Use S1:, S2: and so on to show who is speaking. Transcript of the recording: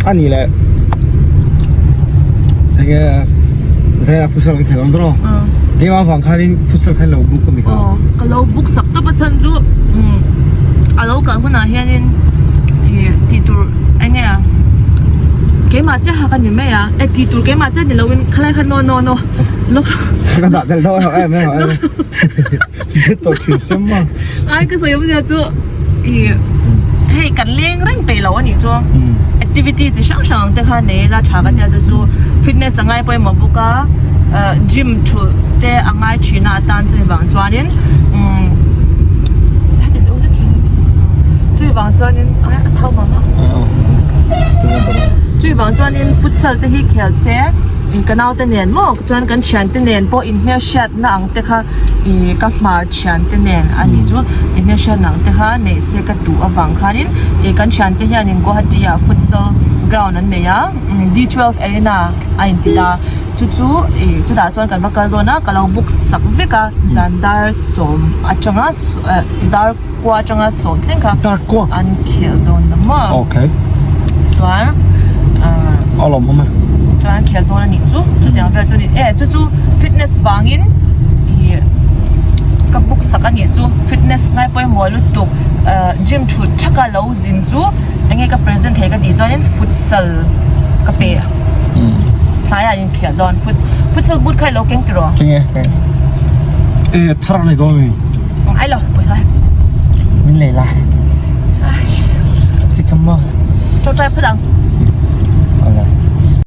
S1: A nih leh enge Zaia futsal kan khelh ang tawh keimah avang khanin futsal kha lo book a mi kha.
S2: Aw ka lo book sak tawp a chhan chu a lo kal hunah hianin ih tih tur enge keimah chiah kha ka ni mai a e tih tur keimah chiah ni loin khalai kha no no no
S1: Ka dah tel dawn em em em. Hre tawh thin sem a.
S2: Ai ka sawi awmzia chu ih hei kan leng reng peih lo a nih chu activity chi hrang hrang ang te kha nei ila tha ka tia chu chu fitness a ngai pawimawh bawk a ah gym thulh te a ngai thin a atan chu vang chuanin umm chui vang chuanin ai a thau mah mah chui vang chuanin futsal te hi khel se ih ka naute nen maw chuan kan thiante nen pawh inhmelhriat na ang te kha ih ka hmar thian te nen a nih chu ih hmelhriat na ang te kha neih se ka duh avang khanin ih kan thian te hianin Guwahati ah futsal ground an nei a D 12 arena a inti ta chu chu ih chutah chuan kan va kal dawn a ka lo book sak vek a zan dar sawm atanga eh dar kua atanga sawm thleng kha an khel dawn ta maw chuan ahh
S1: a lawm awm e
S2: chuan an khel dawn a nih chu chutiang vel chu a ni e chu chu fitness vangin ih ka book sak a nih chu fitness ngai pawimawh lutuk ahh gym thut thaka lo zin chu enge ka present thei ka tih chuanin futsal ka pe tlaiah an inkhel dawn fut futsal boot kha i lo keng tiraw
S1: keng e keng e thar a nei dawn a ni.
S2: Ai lo pawisa
S1: Min lei la. Sikam maw.
S2: Tawngtai phawt ang.